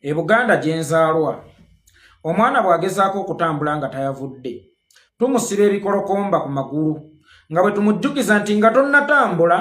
E Buganda gye nzaalwa, omwana bw'agezaako okutambula nga tayavudde, tumusiba ebikolokomba ku magulu nga bwe tumujjukiza nti nga tonnatambula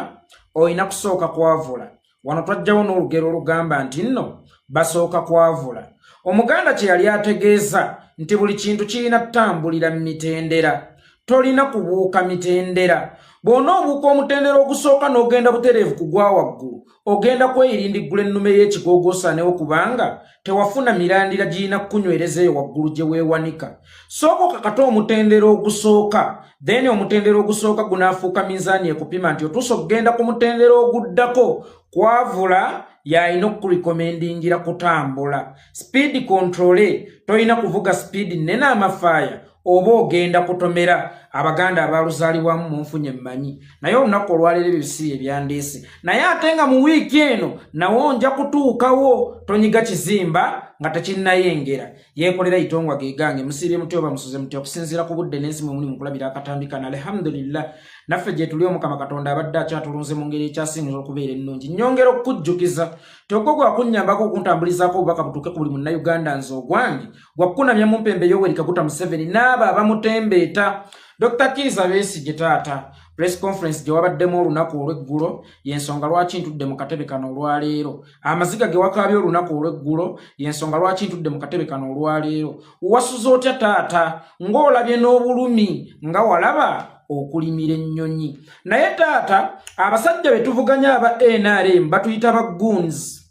olina kusooka kwavula. Wano twajjawo n'olugero olugamba nti nno basooka kwavula. Omuganda kye yali ategeeza nti buli kintu kirina ttambulira mu mitendera. Tolina kubuuka mitendera. Bw'onoobuuka omutendera ogusooka n'ogenda butereevu ku gwa waggulu, ogenda kweyirindiggula ennume y'ekigoogo osaanewo kubanga tewafuna mirandira girina kukunywereza eyo waggulu gye weewanika. Sooka okakate omutendera ogusooka, then omutendera ogusooka gunaafuuka minzaani ekupima nti otuuse okugenda ku mutendera oguddako. Kwavula y'alina okukurekomendingira kutambula. Speed control, tolina kuvuga speed nnene amafaaya oba ogenda kutomera. Abaganda abaluzaalibwamu munfunye mmanyi, naye olunaku olwaleero ebyo bisibi ebyandeese, naye ate nga mu wiiki eno nawo nja kutuukawo. Tonyiga kizimba nga tekinnayengera. Yeekolera itongwa gegange. Musiibye mutya oba musuze mutya okusinziira ku budde n'ensi mwe muli mu kulabira akatambi kano? Alhamdulillah, naffe gye tuli, Omukama Katonda abadde akyatulunze mu ngeri ekyasinza okubeera ennungi. Nnyongera okukujjukiza ti ogwo gwakunnyambako okuntambulizaako obubaka butuuke ku buli Munnayuganda. Nze ogwange gwakukunamya mu mpembe Yoweri Kaguta Museveni n'abo abamutembeeta. Dr Kiiza Besigye, taata, press conference gye wabaddemu olunaku olw'eggulo y'ensonga lwaki ntudde mu katebe kano olwaleero. Amaziga ge wakaabye olunaku olw'eggulo y'ensonga lwaki ntudde mu katebe kano olwaleero. Wasuze otya taata, ng'olabye n'obulumi nga walaba okulimira ennyonyi? Naye taata, abasajja be tuvuganya aba NRM batuyita ba goons,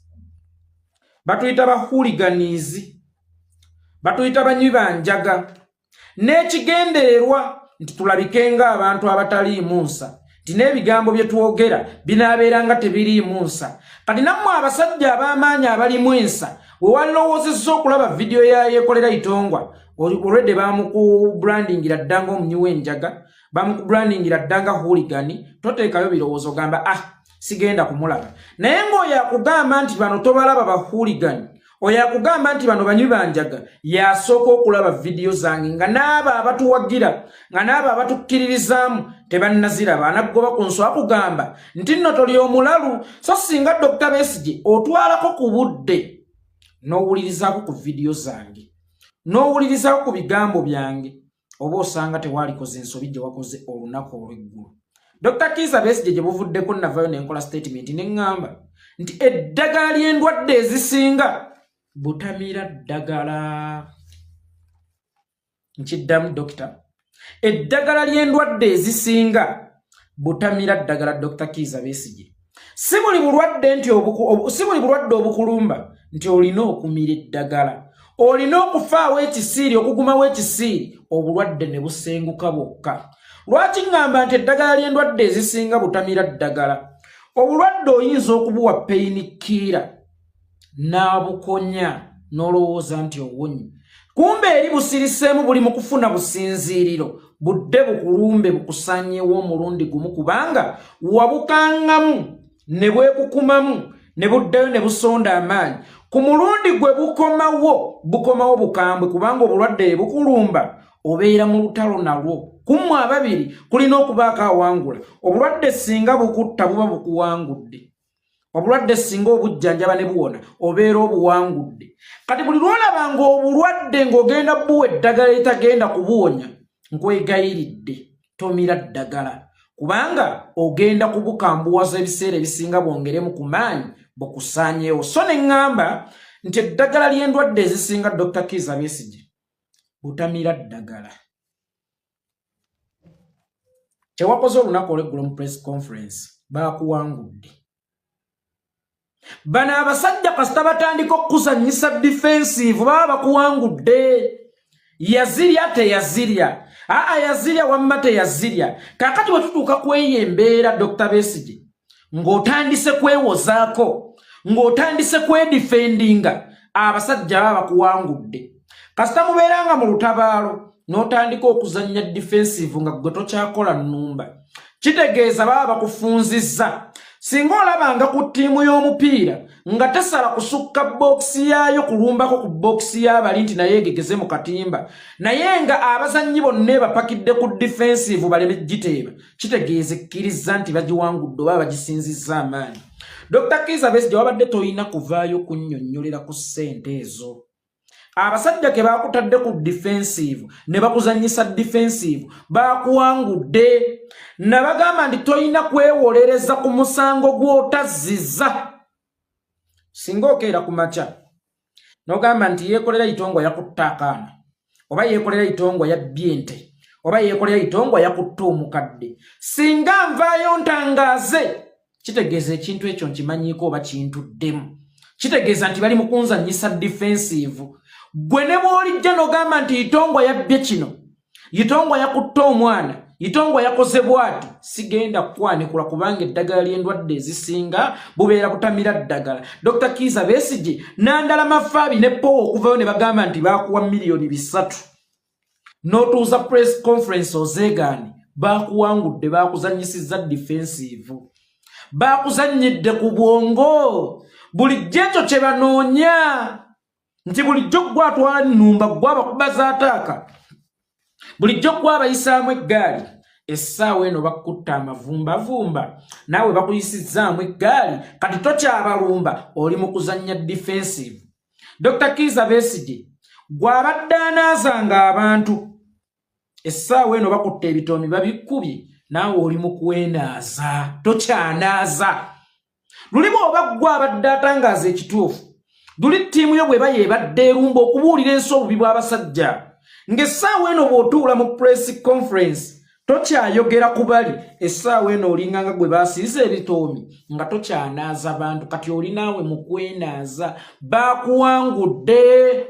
batuyita ba hooligans, batuyita banywi banjaga n'ekigendererwa nti tulabike ng'abantu abataliimu nsa, nti n'ebigambo bye twogera binaabeera nga tebiriimu nsa. Kati nammwe abasajja ab'amaanyi abalimu ensa, we walowoozezza okulaba vidiyo ya Yekolera Itongwa, olwedde bamukubrandingira dda ng'omunywi w'enjaga, bamukubrandingira dda nga hooligan. Toteekayo birowoozo, gamba, "Ah, sigenda kumulaba." Naye ng'oyo akugamba nti bano tobalaba ba hooligan, oyo akugamba nti bano banywi banjaga, yasooka okulaba vidiyo zange nga n'abo abatuwagira, nga n'abo abatukkiririzaamu tebannaziraba. Anaggoba ku nso akugamba nti nno toli omulalu. So singa Dr Besigye otwalako ku budde n'owulirizaako ku vidiyo zange, n'owulirizaako ku bigambo byange, oba osanga tewalikoze ensobi gye wakoze olunaku olw'eggulo. Dr Kiiza Besigye, gye buvuddeko navayo ne nkola statement ne ŋŋamba nti eddagala ly'endwadde ezisinga butamira ddagala. Nkiddamu, dokita, eddagala ly'endwadde ezisinga butamira ddagala. Dr Kiiza Besigye, si buli bulwadde nti si buli bulwadde obukulumba nti olina okumira eddagala. Olina okufaawo ekisiiri, okugumawo ekisiiri, obulwadde ne busenguka bwokka. Lwaki ŋŋamba nti eddagala ly'endwadde ezisinga butamira ddagala? Obulwadde oyinza okubuwa painkiller n'abukonya n'olowooza nti owonye, kumbe eri busiriseemu, buli mu kufuna businziiriro budde bukulumbe bukusanyewo omulundi gumu, kubanga wabukangamu ne bwekukumamu ne buddayo ne busonda amaanyi. Ku mulundi gwe bukomawo, bukomawo bukambwe, kubanga obulwadde bukulumba obeera mu lutalo nalwo. Kummwe ababiri kulina okubaako awangula. Obulwadde singa bukutta, buba bukuwangudde. Obulwadde singa obujjanjaba ne buwona, obeera obuwangudde. Kati buli lwolaba ng'obulwadde ng'ogenda buwa eddagala eritagenda kubuwonya, nkwegayiridde tomira ddagala, kubanga ogenda kubukambuwaza ebiseera ebisinga bwongeremu ku maanyi bukusaanyeewo. So ne ŋŋamba nti eddagala ly'endwadde ezisinga, Dr Kiiza Besigye, butamira ddagala. Kyewakoze olunaku olweggulo mu press conference, baakuwangudde bano abasajja. Kasita batandika okukuzanyisa defensive, baba bakuwangudde. Yazirya teyazirya, aa yazirya wamma teyazirya. Kakati bwe tutuuka ku eyo embeera, Dr Besigye, ng'otandise kwewozaako, ng'otandise kwedifendinga, abasajja baba bakuwangudde. Kasita mubeera nga mu lutabaalo n'otandika okuzannya defensive nga gwe tokyakola nnumba, kitegeeza baba bakufunzizza. Singa olabanga ku ttiimu y'omupiira nga tesala kusukka bookisi yaayo kulumbako ku bookisi y'abali nti naye egegeze mu katimba, naye nga abazannyi bonna ebapakidde ku defensive baleme giteeba, kitegeeza ekkiriza nti bagiwangudde oba bagisinzizza amaanyi. Dr. Kiiza Besigye wabadde tolina kuvaayo kunnyonnyolera ku ssente ezo. Abasajja ke baakutadde ku defensive ne bakuzannyisa defensive, baakuwangudde. Nabagamba nti tolina kwewolereza ku musango gw'otazziza. Singa okeera ku makya n'ogamba nti yeekolera Itongwa yakutta akaana, oba yeekolera Itongwa yabbye ente, oba yeekolera Itongwa yakutta omukadde, singa nvaayo ntangaaze, kitegeeza ekintu ekyo nkimanyiiko oba kintuddemu, kitegeeza nti bali mu kunzannyisa defensive. Gwe ne bw'olijja n'ogamba nti Itongwa yabbye kino, Itongwa yakutta omwana, Itongwa yakoze bwati, sigenda kukwanikula kubanga eddagala ly'endwadde ezisinga bubeera butamira ddagala. Dr. Kiiza Besigye, Nandala Mafaabi ne Powa okuvayo ne bagamba nti baakuwa 3 miliyoni n'otuuza press conference ozeegaane, baakuwangudde, baakuzannyisizza defensive, baakuzannyidde ku bwongo. Bulijjo ekyo kye banoonya nti bulijjo gwe atwala nnumba, gwe abakuba z'ataaka, bulijjo gwe abayisaamu eggaali. Essaawa eno bakutta amavumbavumba, naawe bakuyisizzaamu eggaali, kati tokyabalumba, oli mu kuzannya defensive. Dr. Kiiza Besigye, gw'abadde anaazanga abantu, essaawa eno bakutta ebitoomi babikubye, naawe oli mu kwenaaza, tokyanaaza. Luli bw'oba ggwe abadde atangaaza ekituufu, luli ttiimu yo bw'eba yeebadde erumba okubuulira ensi obubi bw'abasajja, ng'essaawa eno bw'otuula mu press conference tokyayogera ku bali. Essaawa eno olinganga gwe baasiiza ebitoomi nga tokyanaaza bantu, kati oli naawe mu kwenaaza, baakuwangudde.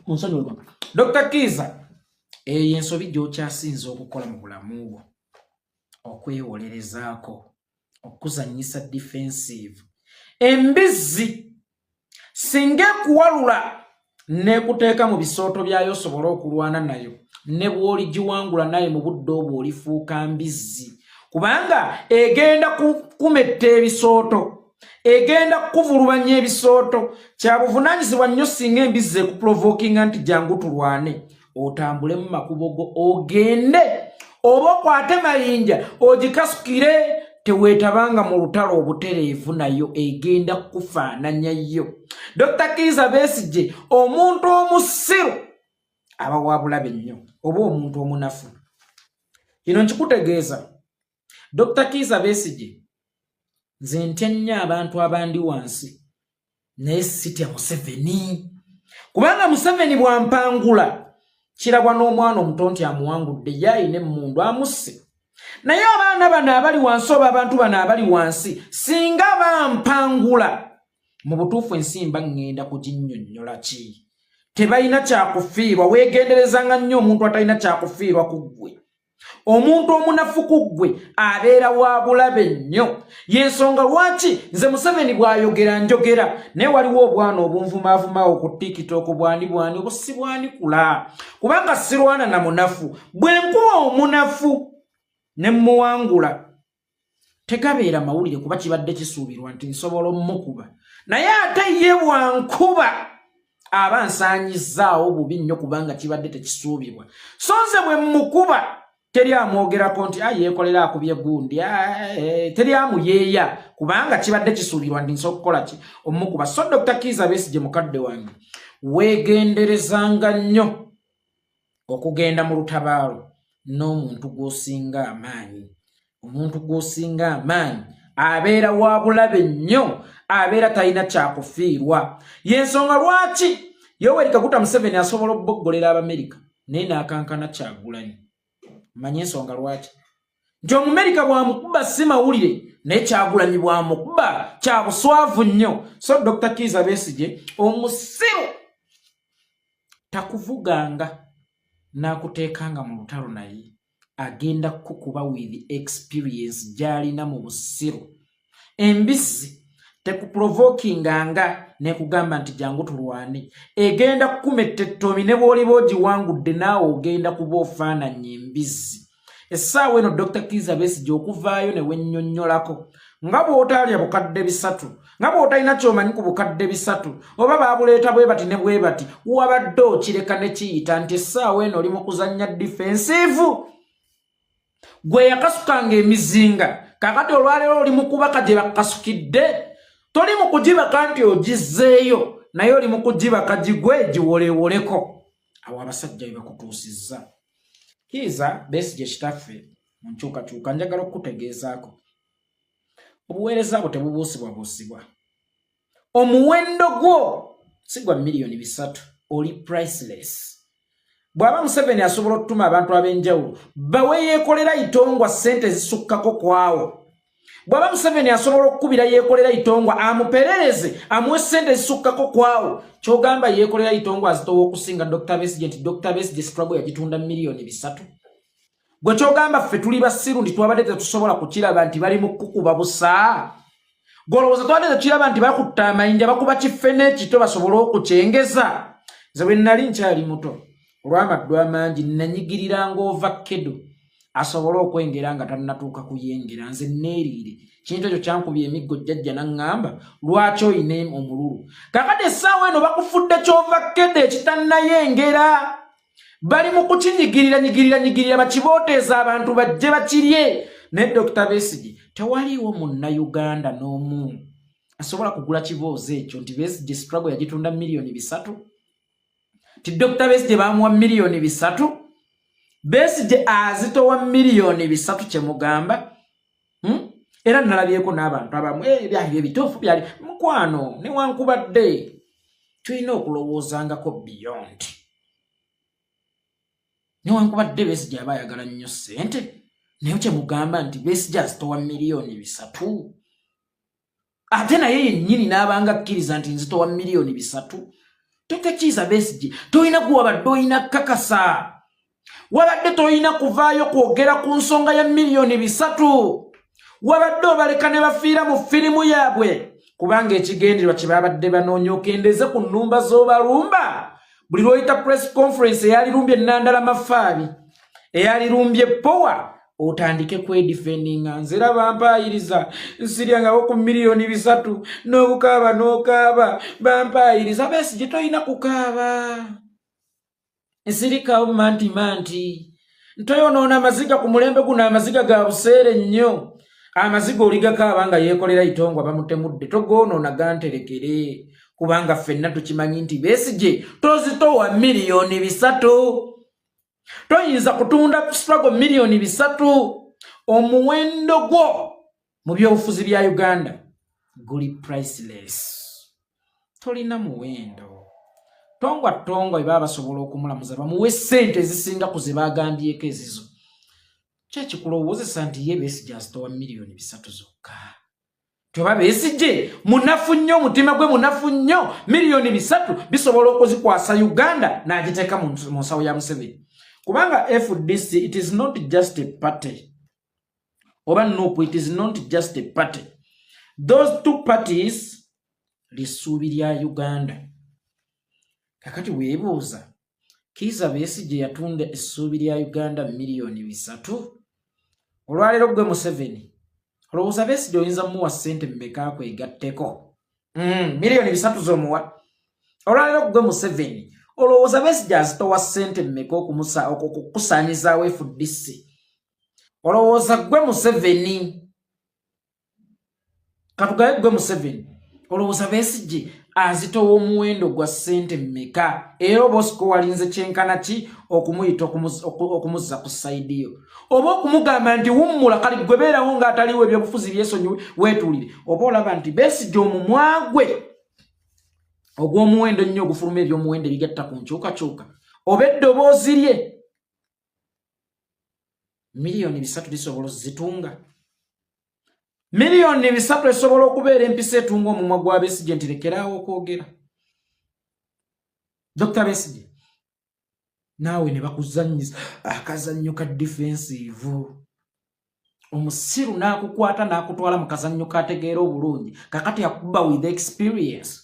Munsonyiwe. Dr. Kiiza, eyo ensobi gy'okyasinza okukola mu bulamu bwo, okwewolerezaako, okuzannyisa defensive. Embizzi singa ekuwalula n'ekuteeka mu bisooto byayo osobole okulwana nayo, ne bw'oligiwangula naye mu budde obwo olifuuka mbizzi, kubanga egenda kumetta ebisooto, egenda kukuvulubanya ebisooto. Kya buvunaanyizibwa nnyo singa embizzi ekuprovokinga nti jangu tulwane, otambule mu makubo go ogende, oba okwate mayinja ogikasukire. Teweetabanga mu lutalo obutereevu nayo, egenda kukufaananya yo. Dr. Kiiza Besigye, omuntu omusiru aba wa bulabe nnyo, oba omuntu omunafu. Kino nkikutegeeza, Dr. Kiiza Besigye, nze ntya nnyo abantu abandi wansi, naye sitya Museveni, kubanga Museveni bwampangula kirabwa n'omwana omuto nti amuwangudde, ye ayina emmundu amusse. Naye abaana bano abali wansi oba abantu bano abali wansi, singa bampangula, mu butuufu ensimba ŋŋenda kuginnyonnyola ki? Tebalina kyakufiirwa. Weegenderezanga nnyo omuntu atalina kyakufiirwa ku ggwe. Omuntu omunafu ku ggwe abeera wa bulabe nnyo. Yensonga lwaki nze Museveni bw'ayogera njogera, naye waliwo obwana obunvumaavumawo ku TikTok, bwani bwani obo, sibwanikula, kubanga sirwana na munafu. Bwe nkuba omunafu ne muwangula, tegabeera mawulire, kuba kibadde kisuubirwa nti nsobola omukuba. Naye ate ye bwankuba aba nsaanyizzaawo bubi nnyo, kubanga kibadde tekisuubirwa. So nze bwe mukuba teri amwogerako nti a yeekolera akubye gundi, teri amuyeeya, kubanga kibadde kisuubirwa nti nsobola okukola ki? Omukuba. So Dr. Kiiza Besigye, mukadde wange, weegenderezanga nnyo okugenda mu lutabaalo n'omuntu gw'osinga amaanyi. Omuntu gw'osinga amaanyi abeera wa bulabe nnyo, abeera talina kyakufiirwa. Yensonga lwaki Yoweri Kaguta Museveni asobola okuboggolera Abamerika naye n'akankana Kyagulanyi. Manye ensonga lwaki nti Omumerika bw'amukuba si mawulire, naye Kyagulanyi bw'amukuba kya buswavu nnyo. So Dr. Kiiza Besigye, omusiru takuvuganga n'akuteekanga mu lutalo, naye agenda kukuba with experience gy'alina mu busiru. Embizzi tekuprovokinganga nekugamba nti jangu tulwane, egenda kukumetta ettomi, ne bw'oliba ogiwangudde naawe ogenda kuba ofaananya embizzi. Essaawa eno Dr. Kiiza Besigye, okuvaayo ne wennyonnyolako nga bw'otaalya 300,000, nga bw'otalina kyomanyi ku 300,000, oba baabuleeta bwe bati ne bwe bati, wabadde okireka ne kiyita nti essaawa eno oli mu kuzannya defensive. Gwe yakasukanga emizinga. Kakati olwaleero oli mu kubaka gye bakasukidde, toli mu kugibaka nti ogizzeeyo, naye oli mu kugibaka gigwe giwolewoleko. Awo abasajja bye bakutuusizza. Kiiza Besigye kitaffe mu nkyukakyuka, njagala okukutegeezaako obuweereza bwo tebubuusibwabuusibwa. Omuwendo gwo si gwa miliyoni 3, oli priceless. Bw'aba Museveni asobola okutuma abantu ab'enjawulo bawe Yeekolera Itongwa ssente ezisukkako kwawo, bw'aba Museveni asobola okukubira Yeekolera Itongwa amuperereze amuwe ssente ezisukkako kwawo, kyogamba Yeekolera Itongwa azitowa okusinga Dr Besigye, nti Dr Besigye struggle yagitunda miliyoni 3? Gwe kyogamba ffe tuli basiru nti twabadde tetusobola kukiraba nti bali mu kukuba busa? Golowooza twabadde tekiraba nti bakutta amayinja, bakuba kife n'ekito basobole okukyengeza? Nze bwe nali nkyali muto, olw'amaddu amangi nanyigiriranga ova kedo asobole okwengera nga tannatuuka kuyengera. Nze neeriire kintu ekyo kyankubya emiggo, jjajja naŋŋamba, "Lwaki oyina omululu?" Kakati essaawa eno bakufudde kyova kedo ekitannayengera, bali mu kukinyigirira nyigirira nyigirira bakibooteeza abantu bajje bakirye. Naye Dr Besigye, tewaliiwo Munnayuganda n'omu asobola kugula kiboozi ekyo nti Besigye struggle yagitunda miliyoni 3, ti Dr Besigye bamuwa miliyoni 3. Besigye azitowa miliyoni 3 kyemugamba, Era nalabyeko n'abantu abamu, eh, byali ebituufu byali mukwano. Newankubadde tulina okulowoozangako beyond, newankubadde Besigye aba ayagala nnyo ssente, naye kyemugamba nti Besigye azitowa miliyoni 3, ate naye yennyini n'abanga akkiriza nti nzitowa miliyoni 3. Totekiiza Besigye, tolina guwabadde olina kakasa, wabadde tolina kuvaayo kwogera ku nsonga ya miliyoni 3. Wabadde obaleka ne bafiira mu firimu yaabwe, kubanga ekigendererwa kye babadde banoonya okendeeze ku nnumba z'obalumba. Buli lwoyita press conference eyalirumbye Nandala Mafaabi, eyalirumbye Powa, otandike kwedefendinga, "Nze era bampaayiriza, nsiryangawo ku miliyoni 3," n'okukaaba n'okaaba, "Bampaayiriza." Besigye, tolina kukaaba, nsirikawo manti manti, ntoyonoona amaziga ku mulembe guno. Amaziga ga buseere nnyo. Amaziga oligakaaba nga Yeekolera Itongwa bamutemudde. Togoonoona, ganterekere, kubanga ffenna tukimanyi nti Besigye tozitowa miliyoni 3, toyinza kutunda struggle miliyoni 3. Omuwendo gwo mu byobufuzi bya Uganda guli priceless, tolina muwendo. Tongwa tongwa bwe baba basobola okumulamuza bamuwe ssente ezisinga ku ze bagambyeko ezizo. Kyekikulowoozesa nti ye Besigye azitowa miliyoni 3 zokka? Toba Besigye munafu nnyo, omutima gwe munafu nnyo. Miliyoni 3 bisobola okuzikwasa Uganda n'agiteeka mu nsawo ya Museveni, kubanga FDC, it is not just a party, oba NUP, it is not just a party. Those two parties lisuubi lya Uganda. Kakati weebuuza, Kiiza Besigye yatunda essuubi lya Uganda miliyoni 3. Olwaleero gwe Museveni olowooza Besigye oyinza muwa ssente mmeka kwegatteko? Miliyoni 3 z'omuwa. Olwaleero gwe Museveni olowooza Besigye azitowa ssente mmeka okukusaanyizaawo FDC? Olowooza gwe Museveni, katugaye gwe Museveni, olowooza Besigye azitowa omuwendo gwa ssente mmeka? Era oba osiko walinze kyenkana ki okumuyita okumuzza ku side yo, oba okumugamba nti wummula, kali gwe beerawo ng'ataliwo, ebyobufuzi byesonyiwe, weetuulire? Oba olaba nti Besigye omumwa gwe ogw'omuwendo ennyo ogufuluma ebyomuwendo ebigatta ku nkyukakyuka, oba eddoboozi lye, miliyoni 3 lisobola ozitunga? Miliyoni 3 esobola okubeera empisa etunga omumwa gwa Besigye nti lekeraawo okwogera? Dr Besigye, naawe ne bakuzannyisa akazannyo ka defensive, omusiru n'akukwata n'akutwala mu kazannyo kategeera obulungi. Kakati akuba with experience,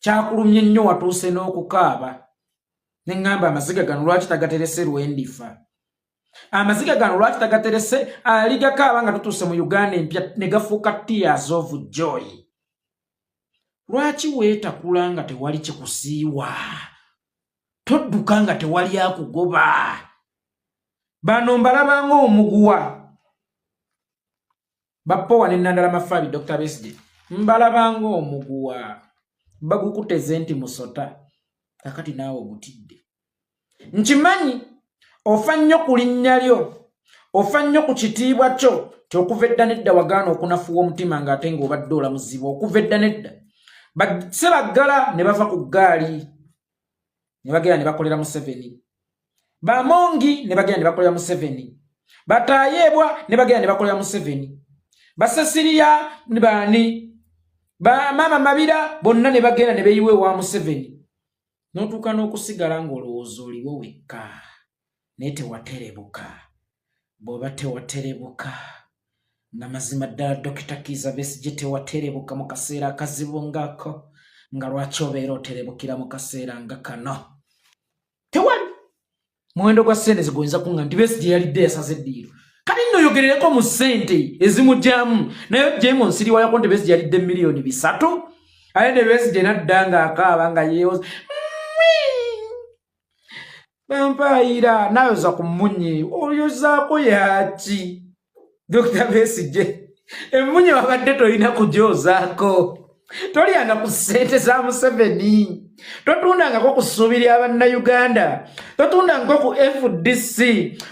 kyakulumye nnyo, watuuse n'okukaaba. Neŋŋamba, amaziga gano lwaki tagaterese lwendifa? Amaziga gano lwaki tagaterese aligakaaba nga tutuuse mu Uganda empya ne gafuuka tears of joy? Lwaki weetakula nga tewali kikusiiwa? Todduka nga tewali akugoba. Bano mbalabanga omuguwa. Bapowa ne Nandala Mafabi, Dr. Besigye mbalabanga omuguwa bagukuteze nti musota, kakati naawe ogutidde. Nkimanyi ofa nnyo ku linnya lyo, ofa nnyo ku kitiibwa kyo, ti okuva edda nedda wagaana okunafuwa omutima ng'ate ng'obadde olamuzibwa okuva edda nedda. Sebaggala ne bava ku ggaali ne bagenda ne bakolera Museveni, Bamongi ne bagenda ne bakolera Museveni, Batayeebwa ne bagenda ne bakolera Museveni, Basesiriya baani, bamaama Mabira bonna ne bagenda ne beeyiwa ewa Museveni, n'otuuka n'okusigala ng'olowooza oliwo wekka, naye tewaterebuka. Bw'oba tewaterebuka nga mazima ddala Dokita Kiiza Besigye tewaterebuka mu kaseera akazibu ng'ako, nga lwaki obeera oterebukira mu kaseera nga kano? Tewali muwendo gwa ssente ziguyinza kunga nti Besigye yalidde yasaze eddiiro. Kati nno oyogerereko mu ssente ezimugyamu, naye ogyemu nsiriwayako nti Besigye yalidde miliyoni 300, aye ne Besigye nadda ng'akaaba nga yeewoza bampaayira nayoza ku mmunye. Oyozaako yaki, Dr Besigye? Emmunye wabadde tolina kugyozaako. Tolyanga ku ssente za Museveni, totundangako ku ssuubi lya Bannayuganda, totundangako ku FDC.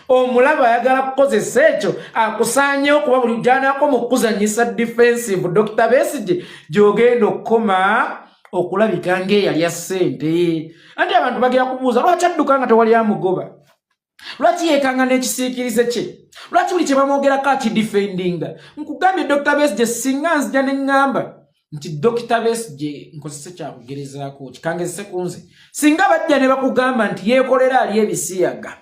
Omulaba ayagala kukozesa ekyo akusaanyewo, kuba buli gyanaako mu kukuzanyisa defensive, Dr Besigye, gy'ogenda okukoma okulabika ng'eyalya ssente. Anti abantu bagera kubuuza lwaki adduka nga tewali amugoba, lwaki yeekanga n'ekisiikirize kye, lwaki buli kye bamwogerako akidefendinga. Nkugambye, Dr Besigye, singa nzija ne ŋŋamba nti Dr Besigye, nkozese kyakugerezaako kikangezese ku nze, singa bajja ne bakugamba nti yeekolera ali ebisiyaga,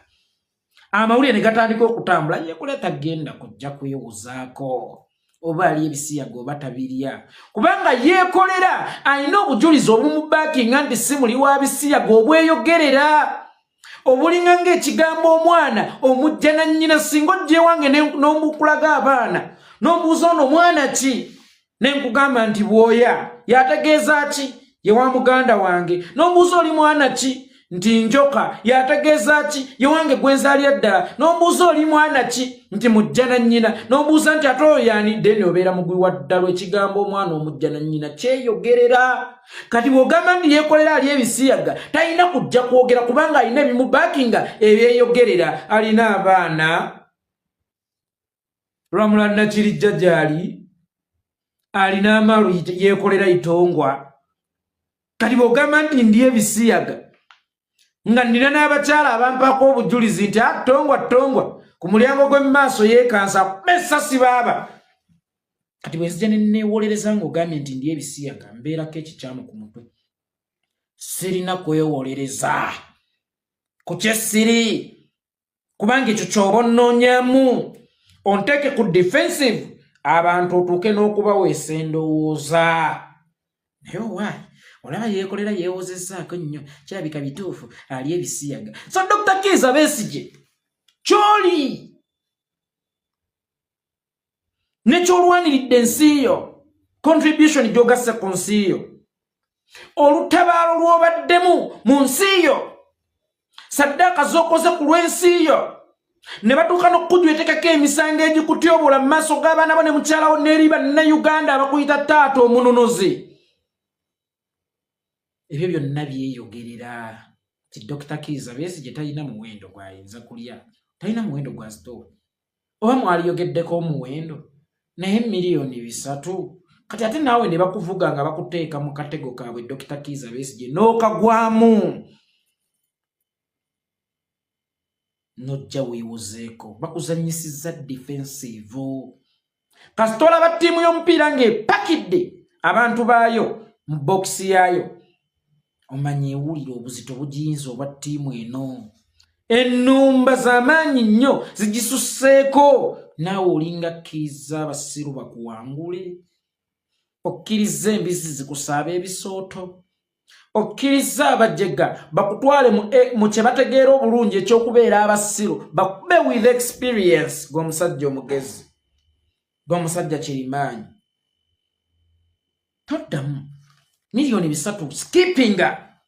amawulire ne gatandika okutambula, yeekolera tagenda kujja kwewozaako oba ali ebisiyaga oba tabirya, kubanga yeekolera alina obujulizi obumubackinga nti si muli wa bisiyaga, obweyogerera obulinga ng'ekigambo omwana omujja na nnyina. Singa ojja ewange n'omukulaga abaana n'ombuuza ono mwana ki, ne nkugamba nti bwoya, yategeeza ki? Ye wa muganda wange. N'ombuuza oli mwana ki, nti njoka, yategeeza ki? Ye wange gwenzaalira ddala. N'ombuuza oli mwana ki, nti mujja na nnyina, n'ombuuza nti ate oyo yaani, then obeera mugwi wa ddalu. Ekigambo omwana omujja na nnyina kyeyogerera. Kati bw'ogamba nti yeekolera ali ebisiyaga, talina kujja kwogera kubanga alina ebimubackinga ebyeyogerera. Alina abaana, Lwamula Nakirijja gyali, alina amaalu, yeekolera itongwa. Kati bw'ogamba nti ndi ebisiyaga nga nnina n'abakyala abampaako obujulizi nti atongwa tongwa ku mulyango gw'emmaaso yeekansa akuba essasi baaba, kati bwe nzija ne neewolereza ng'ogambye nti ndi ebisiyaga, mbeerako ekikyamu ku mutwe. Sirina kwewolereza ku kyessiri, kubanga ekyo kyoba onnoonyamu onteeke ku defensive, abantu otuuke n'okubaweesa endowooza. Naye owaayi, olaba yeekolera yeewozezzaako nnyo, kirabika bituufu ali ebisiyaga. So Dr Kiiza Besigye, kyoli nekyolwaniridde ensi yo, contribution gy'ogasse ku nsi yo, olutabaalo lw'obaddemu mu nsi yo, saddaaka z'okoze ku lw'ensi yo, ne batuuka n'okukujwetekako emisango egikutyobola mu maaso g'abaana bo ne mukyalawo n'eri Bannayuganda abakuyita taata omununuzi, ebyo byonna byeyogerera ti Dr Kiiza Besigye talina muwendo gwayinza kulya, talina muwendo gwa zitoowa oba mwaliyogeddeko omuwendo, naye miliyoni 300. Kati ate naawe ne bakuvuga nga bakuteeka mu katego kaabwe, Dr Kiiza Besigye, n'okagwamu nojja weewozeeko. Bakuzannyisizza defensive. Kasita olaba ttiimu y'omupiira ng'epakidde abantu baayo mu bokisi yaayo, omanya ewulira obuzito bugiyinza obwa ttiimu eno, ennumba z'amaanyi nnyo zigisusseeko. Naawe olinga kkiriza abasiru bakuwangule, okkiriza embizi zikusaaba ebisooto, okkiriza abajega bakutwale mu kye bategeera obulungi ekyokubeera abasiru, bakube with experience. Gweomusajja omugezi, gweomusajja kirimaanyi, toddamu miliyoni 300. Skippinga,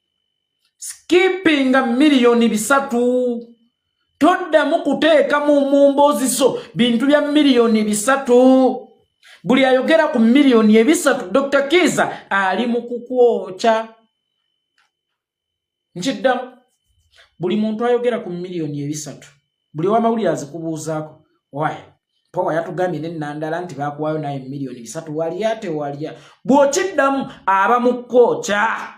skippinga miliyoni 300. Toddamu kuteeka mu mboozi zo bintu bya miliyoni 300. Buli ayogera ku 300,000,000, Dr Kiiza ali mu kukwokya. Nkiddamu, buli muntu ayogera ku 300,000,000, buli owamawulire azikubuuzaako, waye powa yatugambye nenandala nti bakuwayo naye 300,000,000, walya tewalya? Bw'okiddamu aba mu kwokya.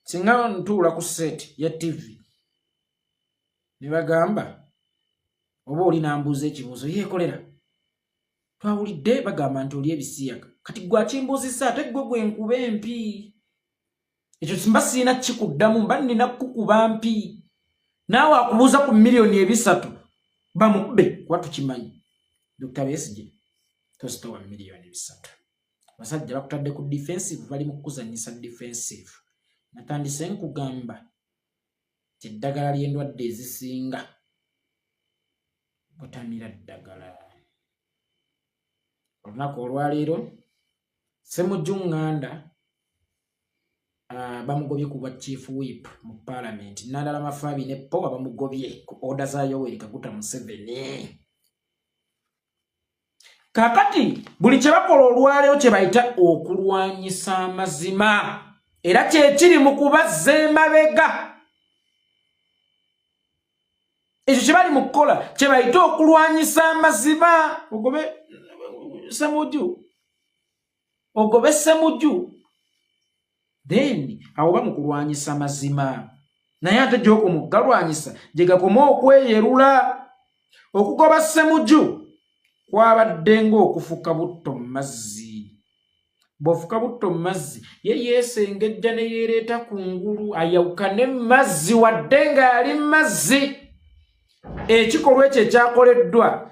Singa ntuula ku set ya TV ne bagamba oba oli nambuuza ekibuuzo, yeekolera twawulidde bagamba nti oli ebisiyaga, kati gwe akimbuuzisa ate gwe gwe nkuba empi, ekyo mba sirina kikuddamu, mba nnina kukuba mpi. Naawe akubuuza ku 300,000,000 bamukube, kuba tukimanyi Dr Besigye tositowa 300,000,000. Abasajja bakutadde ku defensive, bali mu kukuzannyisa defensive. Natandise nkugamba nti eddagala ly'endwadde ezisinga butamira ddagala. Olunaku olwaleero Ssemujju Nganda bamugobye ku bwa chief whip mu parliament. Nandala Mafabi ne Powa bamugobye ku order za Yoweri Kaguta Museveni. Kakati buli kye bakola olwaleero kye bayita okulwanyisa amazima, era kyekiri mu kubazza emabega. Ekyo kye bali mu kukola kye bayita okulwanyisa amazima. Ogobe Ssemujju, ogobe Ssemujju, then awo ba mu kulwanyisa mazima. Naye ate gy'okoma okugalwanyisa gye gakoma okweyerula. Okugoba Ssemujju kwabadde ng'okufuka butto mu mazzi. Bw'ofuka butto mu mazzi, ye yeesengejja ne yeereeta ku ngulu ayawukane mu mazzi wadde ng'ali mu mazzi. Ekikolwa ekyo ekyakoleddwa,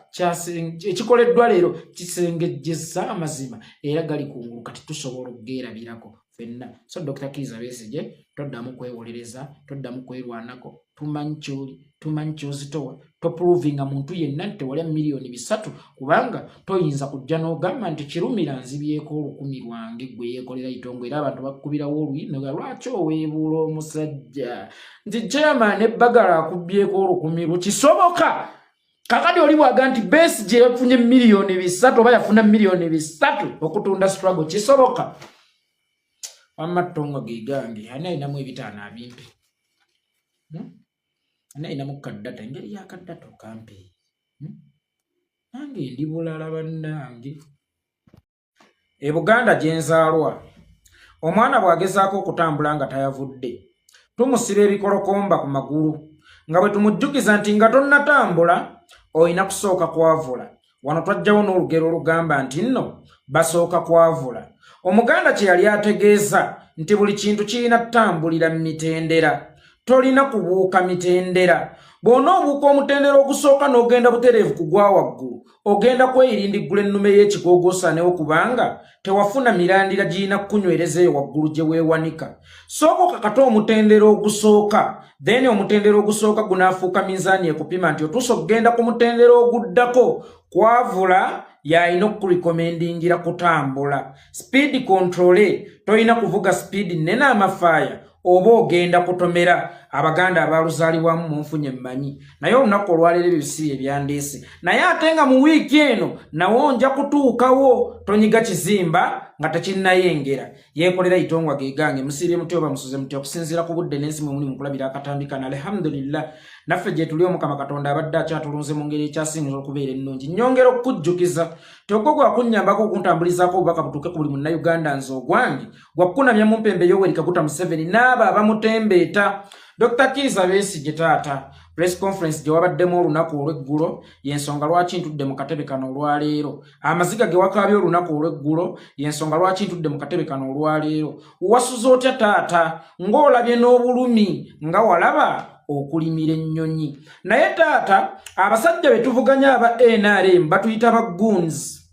ekikoleddwa leero, kisengejjeza amazima era gali ku ngulu, kati tusobola okugeerabirako ffenna. So Dr Kiiza Besigye, toddamu kwewolereza, toddamu kwerwanako. Tumanyi kyoli, tumanyi kyozitowa. Toprovinga muntu yenna nti tewalya 300,000,000, kubanga toyinza kujja n'ogamba nti Kirumira nzibyeko 1,000 lwange. Gwe yeekolera itongo, era abantu bakukubirawo oluyinoga, lwaki oweebuula omusajja nti chairman ebbagala akubyeko 1,000 lwo? Kisoboka? Kakati oli bwaga nti Besigye yafunye 300,000,000 oba yafuna 300,000,000 okutunda struggle, kisoboka? Wamma ttongo ge gange, ani alinamu 5 abimpe? Ani alinamu kaddata, engeri yakaddata okampe? Nange ndi bulala bannange. E Buganda gye nzaalwa, omwana bw'agezaako okutambula nga tayavudde, tumusiba ebikolokomba ku magulu nga bwe tumujjukiza nti nga tonnatambula olina kusooka kwavula. Wano twajjawo n'olugero olugamba nti nno basooka kwavula. Omuganda kye yali ategeeza nti buli kintu kirina ttambulira mu mitendera, tolina kubuuka mitendera. Bw'onoobuuka omutendera ogusooka n'ogenda butereevu ku gwa waggulu, ogenda kweyirindiggula ennume y'ekigoogo osaanewo, kubanga tewafuna mirandira girina kukunywereza eyo waggulu gye weewanika. Sooka okakate omutendera ogusooka, then omutendera ogusooka gunaafuuka minzaani ekupima nti otuuse okugenda ku mutendera oguddako. Kwavula yalina okukurecommendingira kutambula. Speed control, tolina kuvuga speed nnene amafaaya oba ogenda kutomera. Abaganda abaluzaalibwamu munfunye mmanyi, naye olunaku olwaleero ebyo si ebyandeese. Naye ate nga mu wiiki eno nawo nja kutuukawo. Tonyiga kizimba nga tekinnayengera. Yeekolera itongwa gegange. Musiibye mutya oba musuze mutya okusinziira ku budde n'ensi mwe muli mukulabira akatambi kano? Alhamdulillah, naffe gye tuli, Omukama Katonda abadde akyatulunze mu ngeri ekyasinza okubeera ennungi. Nnyongera okukujjukiza ti ogwo gwakunnyambako okuntambulizaako obubaka butuuke ku buli Munnayuganda. Nze ogwange gwakukunamya mu mpembe Yoweri Kaguta Museveni n'abo abamutembeeta. Dr Kiiza Besigye, taata, press conference gye wabaddemu olunaku olw'eggulo y'ensonga lwaki ntudde mu katebe kano olwaleero. Amaziga ge wakaabye olunaku olw'eggulo y'ensonga lwaki ntudde mu katebe kano olwaleero. Wasuze otya taata, ng'olabye n'obulumi nga walaba okulimira ennyonyi? Naye taata, abasajja be tuvuganya aba NRM batuyita ba goons,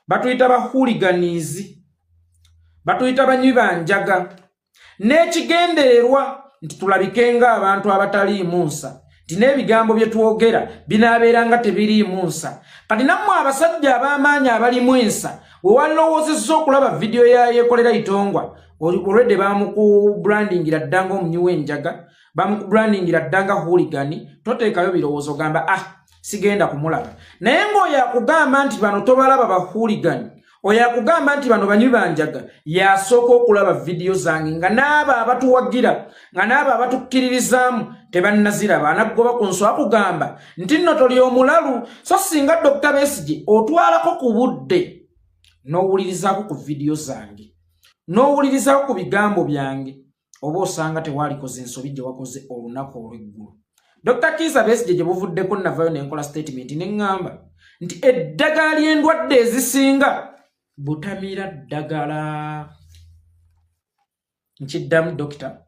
batuyita ba hooligans, batuyita banywi banjaga, n'ekigendererwa nti tulabike ng'abantu abataliimu nsa, nti n'ebigambo bye twogera binaabeera nga tebiriimu nsa. Kati nammwe abasajja ab'amaanyi abalimu ensa, we walowoozezza okulaba vidiyo ya Yekolera Itongwa, olwedde bamukubrandingira dda ng'omunywi w'enjaga, bamukubrandingira dda nga hooligan. Toteekayo birowoozo, gamba ah, Sigenda kumulaba. Naye ng'oyo akugamba nti bano tobalaba ba hooligan, oyo akugamba nti bano banywi banjaga, yasooka okulaba vidiyo zange nga n'abo abatuwagira, nga n'abo abatukkiririzaamu tebannaziraba. Anaggoba ku nso akugamba nti nno toli omulalu. So singa Dr. Besigye otwalako ku budde n'owulirizaako ku vidiyo zange, n'owulirizaako ku bigambo byange, oba osanga tewalikoze ensobi gye wakoze olunaku olw'eggulo. Dr. Kiiza Besigye, gye buvuddeko navayo ne nkola statement ne ŋŋamba nti eddagala ly'endwadde ezisinga butamira ddagala. Nkiddamu, dokita,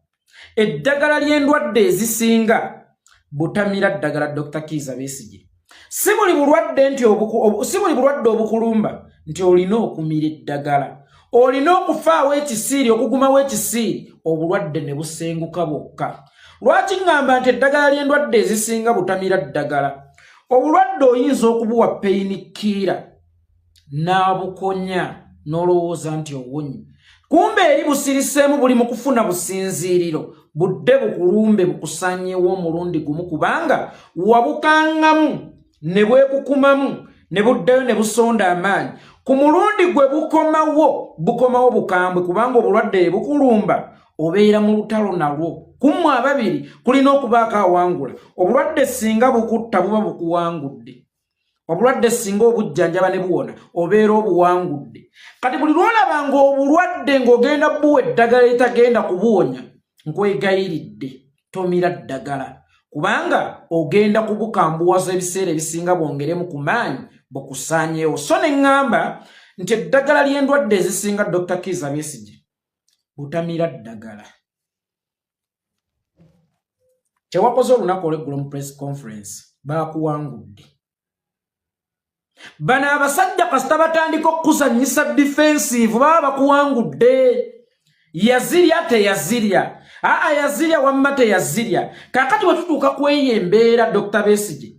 eddagala ly'endwadde ezisinga butamira ddagala. Dr. Kiiza Besigye, si buli bulwadde nti si buli bulwadde obukulumba nti olina okumira eddagala. Olina okufaawo ekisiiri, okugumawo ekisiiri, obulwadde ne busenguka bwokka. Lwaki ŋŋamba nti eddagala ly'endwadde ezisinga butamira ddagala? Obulwadde oyinza okubuwa painkiller n'abukonya, n'olowooza nti owonye, kumbe eri busiriseemu, buli mu kufuna businziiriro budde bukulumbe bukusanyewo omulundi gumu, kubanga wabukangamu ne bwekukumamu ne buddayo ne busonda amaanyi. Ku mulundi gwe bukomawo, bukomawo bukambwe, kubanga obulwadde bukulumba obeera mu lutalo nalwo. Kummwe ababiri kulina okubaako awangula. Obulwadde singa bukutta, buba bukuwangudde. Obulwadde singa obujjanjaba ne buwona, obeera obuwangudde. Kati buli lwolaba ng'obulwadde ng'ogenda buwa eddagala eritagenda kubuwonya, nkwegayiridde tomira ddagala, kubanga ogenda kubukambuwaza ebiseera ebisinga, bwongeremu ku maanyi bukusaanyeewo. So ne ŋŋamba nti eddagala ly'endwadde ezisinga, Dr. Kiiza Besigye, butamira ddagala. Kyewakoze olunaku olweggulo mu press conference, baakuwangudde. Bano abasajja kasita batandika okukuzanyisa defensive, baba bakuwangudde. Yazirya teyazirya, aa yazirya wamma teyazirya. Kaakati bwe tutuuka ku eyo embeera, Dr. Besigye,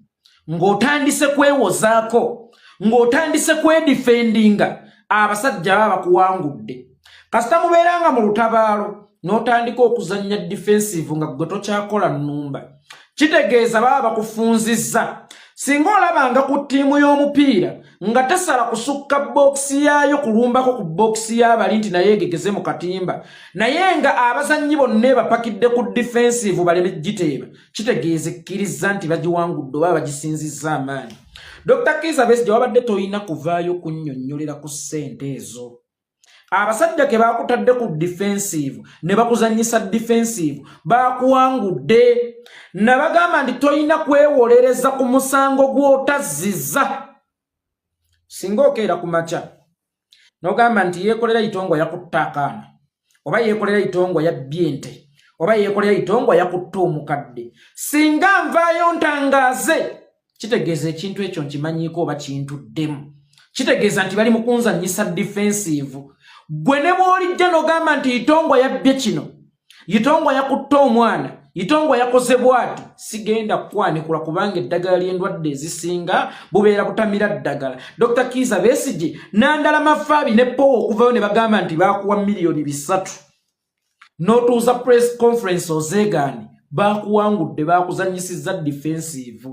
ng'otandise kwewozaako, ng'otandise kwedifendinga, abasajja baba bakuwangudde. Kasita mubeera nga mu lutabaalo n'otandika okuzannya defensive nga gwe tokyakola nnumba, kitegeeza baba bakufunzizza. Singa olabanga ku ttiimu y'omupiira nga tesala kusukka bookisi yaayo kulumbako ku bookisi y'abali nti naye egegeze mu katimba, naye nga abazannyi bonna ebapakidde ku defensive baleme giteeba, kitegeeza ekkiriza nti bagiwangudde oba bagisinzizza amaanyi. Dr. Kiiza Besigye, wabadde tolina kuvaayo kunnyonnyolera ku ssente ezo. Abasajja ke bakutadde ku defensive ne bakuzanyisa defensive, bakuwangudde. Nabagamba nti tolina kwewolereza ku musango gw'otazziza. Singa okeera ku makya n'ogamba nti Yeekolera Itongwa yakutta akaana, oba Yeekolera Itongwa yabbye ente, oba Yeekolera Itongwa yakutta omukadde, singa nvaayo ntangaaze, kitegeeza ekintu ekyo nkimanyiiko oba kintuddemu, kitegeeza nti bali mu kunzanyisa defensive. Gwe ne bw'olijja n'ogamba nti Itongwa yabbye kino, Itongwa yakutta omwana, Itongwa yakoze bwati, sigenda kukwanikula, kubanga eddagala ly'endwadde ezisinga bubeera butamira ddagala. Dr. Kiiza Besigye, Nandala Mafaabi ne Powa okuvayo ne bagamba nti baakuwa miliyoni 3, n'otuuza press conference ozeegaane, baakuwangudde, baakuzanyisizza defensive,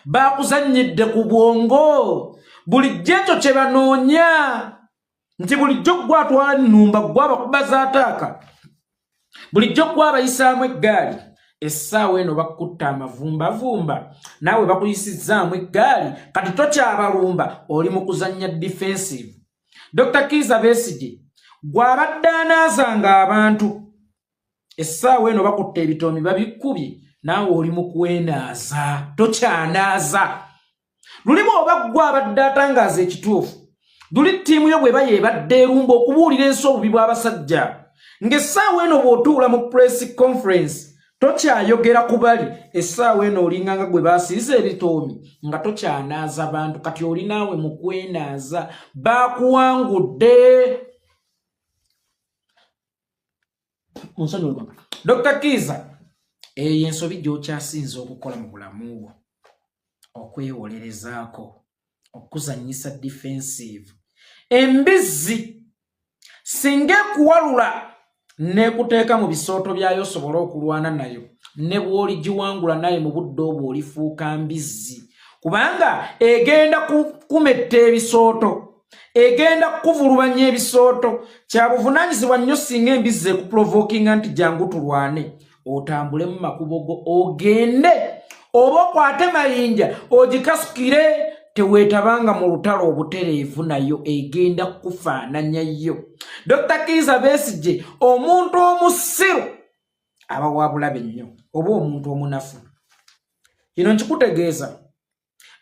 baakuzannyidde ku bwongo. Bulijjo ekyo kye banoonya nti bulijjo gwe atwala nnumba, gwe abakuba z'ataaka, bulijjo gwe abayisaamu eggaali. Essaawa eno bakutta amavumbavumba, naawe bakuyisizzaamu eggaali, kati tokyabalumba, oli mu kuzannya defensive. Dr. Kiiza Besigye, gw'abadde anaazanga abantu, essaawa eno bakutta ebitoomi babikubye, naawe oli mu kwenaaza, tokyanaaza. Luli bw'oba ggwe abadde atangaaza ekituufu, luli ttiimu yo bw'eba yeebadde erumba okubuulira ensi obubi bw'abasajja, ng'essaawa eno bw'otuula mu press conference tokyayogera ku bali. Essaawa eno olinganga gwe baasiiza ebitoomi, nga tokyanaaza bantu, kati oli naawe mu kwenaaza, baakuwangudde. Dr. Kiiza, eyo ensobi gy'okyasinza okukola mu bulamu bwo, okwewolerezaako, okuzannyisa defensive. Embizzi singa ekuwalula n'ekuteeka mu bisooto byayo osobole okulwana nayo, ne bw'oligiwangula, naye mu budde obwo olifuuka mbizzi. Kubanga egenda kukumetta ebisooto, egenda kukuvulubanya ebisooto. Kya buvunaanyizibwa nnyo singa embizzi ekuprovokinga nti jangu tulwane, otambule mu makubo go ogende oba okwate mayinja ogikasukire. Teweetabanga mu lutalo obutereevu, nayo egenda kukufaananya yo. Dr Kiiza Besigye, omuntu omusiru aba wa bulabe nnyo, oba omuntu omunafu. Kino nkikutegeeza,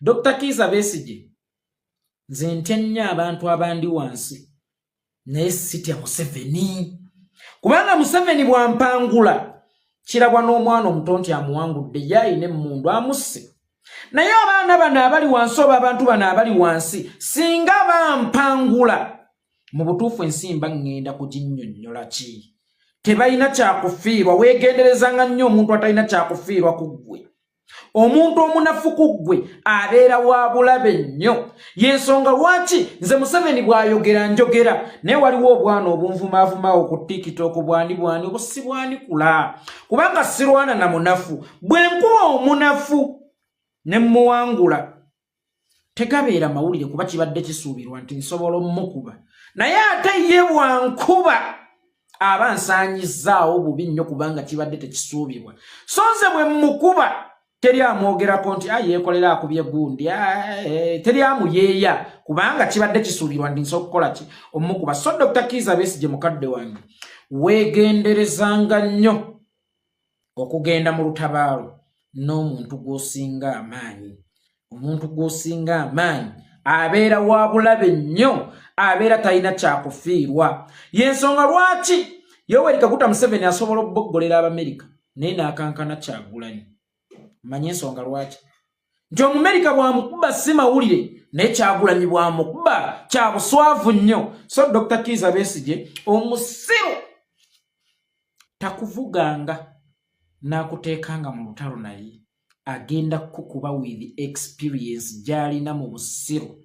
Dr Kiiza Besigye, nze ntya nnyo abantu abandi wansi, naye sitya Museveni, kubanga Museveni bwampangula kirabwa n'omwana omuto nti amuwangudde, ye ayina emmundu amusse. Naye abaana bano abali wansi oba abantu bano abali wansi, singa bampangula, mu butuufu ensimba ŋŋenda kuginnyonnyola ki? Tebalina kyakufiirwa. Weegenderezanga nnyo omuntu atalina kyakufiirwa ku ggwe. Omuntu omunafu ku ggwe abeera wa bulabe nnyo. Yensonga lwaki nze Museveni bw'ayogera njogera, naye waliwo obwana obunvumaavumaawo ku TikTok, bwani bwani obusibwanikula, kubanga sirwana na munafu. Bwe nkuba omunafu ne mmuwangula, tegabeera mawulire, kuba kibadde kisuubirwa nti nsobola omukuba. Naye ate ye bwankuba aba nsaanyizzaawo bubi nnyo, kubanga kibadde tekisuubirwa. So nze bwe mmukuba, teri amwogerako nti a yeekolera akubye gundi, teri amuyeeya, kubanga kibadde kisuubirwa nti nsobola okukola ki? Omukuba. So Dr Kiiza Besigye, mukadde wange, weegenderezanga nnyo okugenda mu lutabaalo n'omuntu gw'osinga amaanyi. Omuntu gw'osinga amaanyi abeera wa bulabe nnyo, abeera talina kyakufiirwa. Yensonga lwaki Yoweri Kaguta Museveni asobola okuboggolera Abamerika naye n'akankana Kyagulanyi. Manye ensonga lwaki nti Omumerika bw'amukuba si mawulire, naye Kyagulanyi bw'amukuba kya buswavu nnyo. So Dr Kiiza Besigye, omusiru takuvuganga n'akuteekanga mu lutalo, naye agenda kukuba with experience gy'alina mu busiru.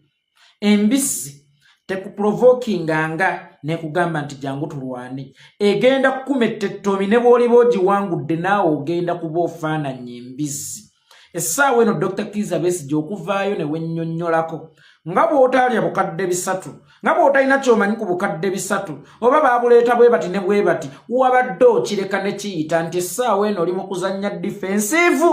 Embizzi tekuprovokinganga nekugamba nti jangu tulwane, egenda kukumetta ettomi, ne bw'oliba ogiwangudde naawe ogenda kuba ofaananya embizzi. Essaawa eno Dr Kiiza Besigye okuvaayo ne wennyonnyolako nga bw'otaalya 300,000, nga bw'otalina kyomanyi ku 300,000, oba baabuleeta bwe bati ne bwe bati, wabadde okireka ne kiyita nti essaawa eno oli mu kuzannya defensive.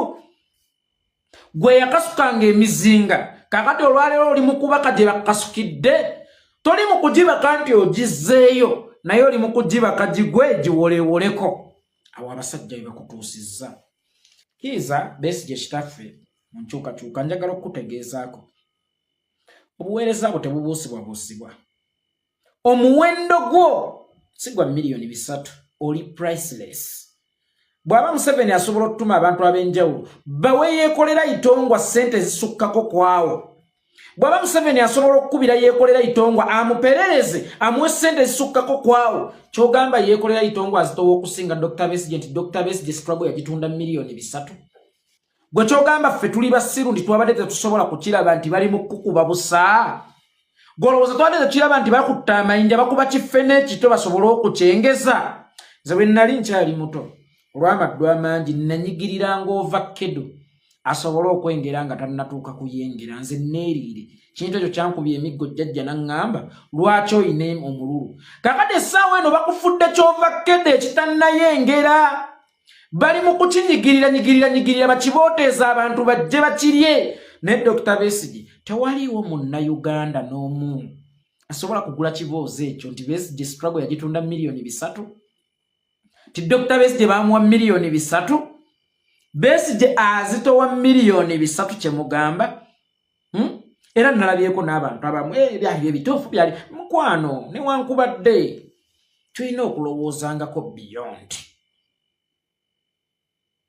Gwe yakasukanga emizinga, kakati olwaleero oli mu kubaka gye bakasukidde. Toli mu kugibaka nti ogizzeeyo, naye oli mu kugibaka gigwe giwolewoleko. Awo abasajja bye bakutuusizza. Kiiza Besigye kitaffe mu nkyukakyuka, njagala okukutegeezaako obuweereza bwo tebubuusibwabuusibwa. Omuwendo gwo si gwa 3 miliyoni, oli priceless. Bw'aba Museveni asobola okutuma abantu ab'enjawulo bawe Yeekolera Itongwa ssente ezisukkako kwawo, bw'aba Museveni asobola okukubira Yeekolera Itongwa amuperereze amuwe ssente ezisukkako kwawo, kyogamba Yeekolera Itongwa azitowa okusinga Dr Besigye, nti Dr Besigye struggle yagitunda 3 miliyoni? Gwe kyogamba ffe tuli basiru nti twabadde tetusobola kukiraba nti bali mu kukuba busa? Golowooza twabadde tekiraba nti bakutta amayinja, bakuba kiffe n'ekito basobole okukyengeza? Nze bwe nali nkyali muto, olw'amaddu amangi nanyigiriranga ova kedo asobole okwengera nga tannatuuka kuyengera, nze neeriire. Kintu ekyo kyankubya emiggo, jjajja naŋŋamba, "Lwaki oyina omululu?" Kakati essaawa eno bakufudde kyova kedo ekitannayengera, bali mu kukinyigirira nyigirira nyigirira bakibooteeza abantu bajje bakirye. Naye Dr Besigye, tewaliiwo Munnayuganda n'omu asobola kugula kiboozi ekyo nti Besigye struggle yagitunda 3 miliyoni, ti Dr Besigye bamuwa 3 miliyoni. Besigye azitowa 3 miliyoni kyemugamba, Era nalabyeko n'abantu abamu, byali ebituufu byali mukwano. Newankubadde tulina okulowoozangako beyond,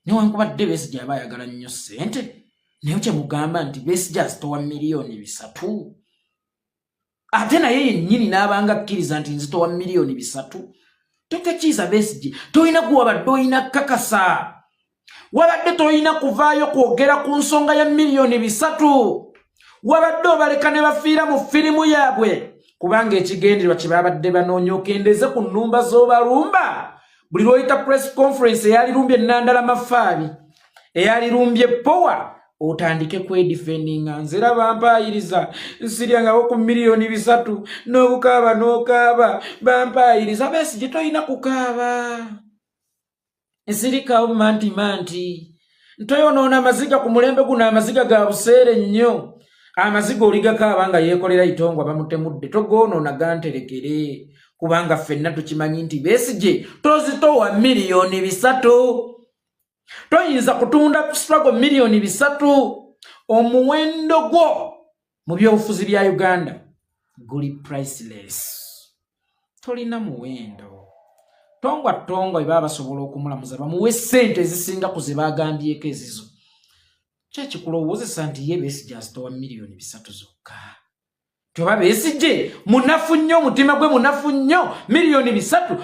newankubadde Besigye aba ayagala nnyo ssente, naye kyemugamba nti Besigye azitowa 3 miliyoni, ate naye yennyini n'abanga akkiriza nti nzitowa 3 miliyoni. Dr Kiiza Besigye, tolina gwe wabadde olina kakasa, wabadde tolina kuvaayo kwogera ku nsonga ya 3 miliyoni. Wabadde obaleka ne bafiira mu firimu yaabwe, kubanga ekigendererwa kye babadde banoonya okendeze ku nnumba z'obalumba. Buli lw'oyita press conference eyalirumbye Nandala Mafaabi, eyalirumbye Powa, Otandike kwedifendinga, nze era bampaayiriza, nsiryangawo ku 3 miliyoni n'okukaaba n'okaaba, bampaayiriza. Besigye, tolina kukaaba, nsirikawo manti manti, ntoyonoona amaziga ku mulembe guno. Amaziga ga buseere nnyo, amaziga oligakaaba nga yeekolera itongwa bamutemudde, togoonoona ganterekere, kubanga ffenna tukimanyi nti Besigye tozitowa 3 miliyoni, toyinza kutunda struggle 3 miliyoni. Omuwendo gwo mu byobufuzi bya Uganda guli priceless, tolina muwendo. Tongwa tongwa bwe baba basobola okumulamuza bamuwe ssente ezisinga ku ze bagambyeko ezizo, kyekikulowoozesa nti ye Besigye azitowa 3 miliyoni zokka? Tyoba Besigye munafu nnyo, omutima gwe munafu nnyo. 3 miliyoni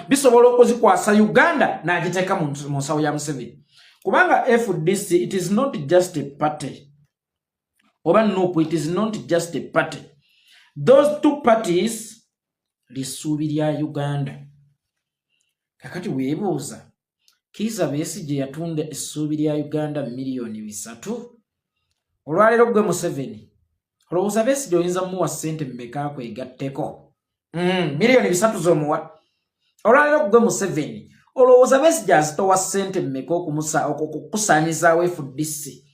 bisobola okuzikwasa Uganda n'agiteeka mu nsawo ya Museveni, kubanga FDC, it is not just a party, oba NUP, it is not just a party. Those two parties lisuubi lya Uganda. Kakati weebuuza, Kiiza Besigye yatunda essuubi lya Uganda 3 miliyoni. Olwaleero gwe Museveni olowooza Besigye oyinza mumuwa ssente mmeka kwegatteko? 3 miliyoni z'omuwa olwaleero, gwe Museveni olowooza Besigye azitowa ssente mmeka okukusaanyizaawo FDC?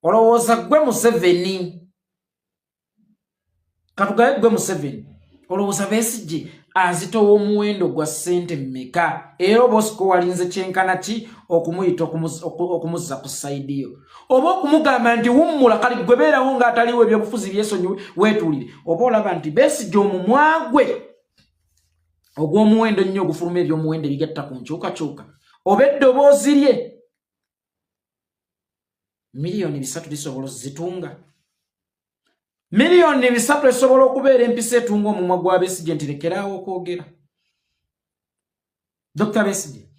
Olowooza gwe Museveni, katugaye gwe Museveni, olowooza Besigye azitowa omuwendo gwa ssente mmeka? Era oba osiko walinze kyenkana ki okumuyita okumuzza ku side yo, oba okumugamba nti wummula, kali gwe beerawo ng'ataliwo, ebyobufuzi byesonyiwe, weetuulire? Oba olaba nti Besigye omumwa gwe ogw'omuwendo ennyo ogufuluma ebyomuwendo ebigatta ku nkyukakyuka, oba eddoboozi lye, 3 miliyoni lisobola ozitunga? 3 miliyoni esobola okubeera empisa etunga omumwa gwa Besigye nti lekeraawo okwogera? Dr Besigye,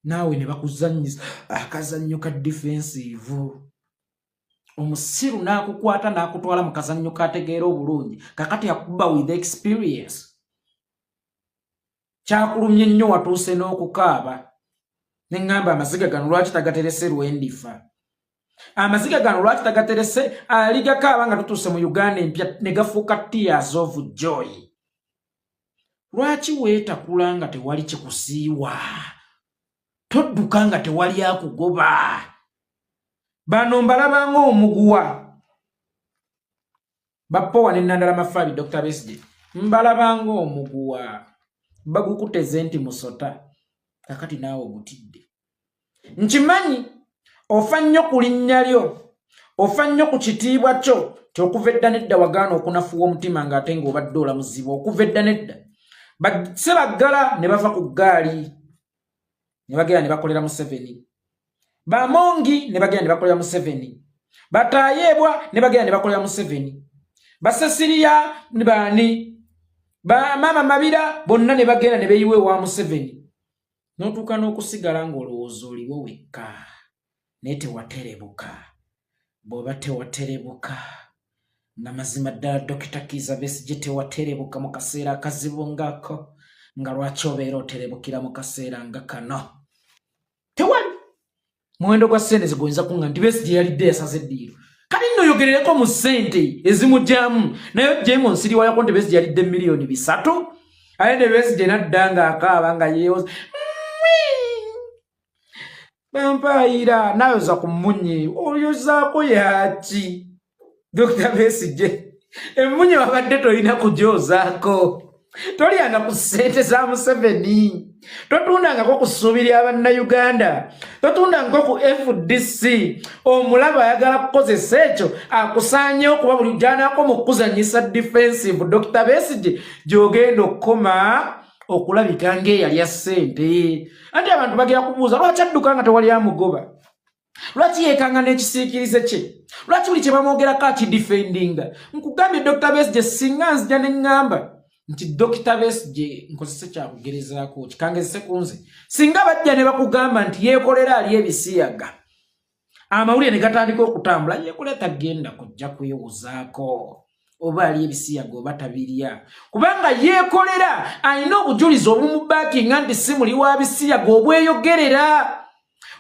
naawe ne bakuzannyisa akazannyo ka defensive, omusiru n'akukwata n'akutwala mu kazannyo kategeera obulungi. Kakati akuba with experience, kyakulumye nnyo, watuuse n'okukaaba. Ne ŋŋamba, amaziga gano lwaki tagaterese lwendifa? Amaziga gano lwaki tagaterese aligakaaba nga tutuuse mu Uganda empya ne gafuuka tears of joy? Lwaki weetakula nga tewali kikusiiwa? Todduka nga tewali akugoba. Bano mbalaba ng'omuguwa bapowa ne Nandala Mafabi. Dr Besigye, mbalaba ng'omuguwa bagukuteze nti musota, kakati naawe ogutidde. Nkimanyi ofa nnyo ku linnya lyo, ofa nnyo ku kitiibwa kyo, tyokuva edda nedda wagaana okunafuwa omutima ng'ate ng'obadde olamuzibwa. Okuva edda nedda sebaggala ne bava ku ggaali ne bagenda ne bakolera Museveni, bamongi ne bagenda ne bakolera Museveni, batayeebwa ne bagenda ne bakolera Museveni, basesiriya baani, bamaama Mabira bonna ne bagenda ne beeyiwa ewa Museveni, n'otuuka n'okusigala ng'olowooza oliwo wekka, naye tewaterebuka. Bw'oba tewaterebuka nga mazima ddala Dokita Kiiza Besigye tewaterebuka mu kaseera akazibu ngako, nga lwaki obeera oterebukira mu kaseera nga kano? Tewali muwendo gwa ssente zigoyinza kuŋŋa nti Besigye yalidde yasaze eddiiro. Kali nno yogerereko mu ssente ezimugyamu, naye ojjemu nsiriwayako nti Besigye yalidde 3 miliyoni, aye ne Besigye nadda ng'akaaba nga yeewoza, bampaayira, nayoza ku mmunye. Oyozaako yaki, Dr Besigye? Emmunye wabadde tolina kugyozaako. Tolyanga ku ssente za Museveni, totundangako ku ssuubi lya bannayuganda, totundangako ku FDC. Omulaba ayagala kukozesa ekyo akusaanyewo, okuba buli gyanaako mu kukuzanyisa defensive. Dr Besigye, gy'ogenda okukoma okulabika ng'eyalya ssente, anti abantu bagera kubuuza lwaki adduka nga tewali amugoba, lwaki yeekanga n'ekisiikirize kye, lwaki buli kye bamwogerako akidifendinga. Nkugambye, Dr Besigye, singa nzija ne ŋŋamba nti Dr Besigye, nkozese kyakugerezaako kikangezese ku nze, singa bajja ne bakugamba nti yeekolera ali ebisiyaga, amawulire ne gatandika okutambula, yeekolera tagenda kujja kwewozaako oba ali ebisiyaga oba tabirya, kubanga yeekolera alina obujulizi obumubaakinga nti si muli wa bisiyaga obweyogerera.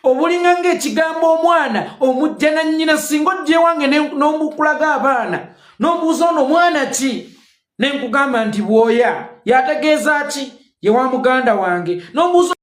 Obulinga ng'ekigambo omwana omujja na nnyina. Singa ojja ewange n'omukulaga abaana n'ombuuza, "Ono mwana ki?" Ne nkugamba nti, "Bwoya." Yategeeza ki? Ye wa muganda wange. N'ombuuza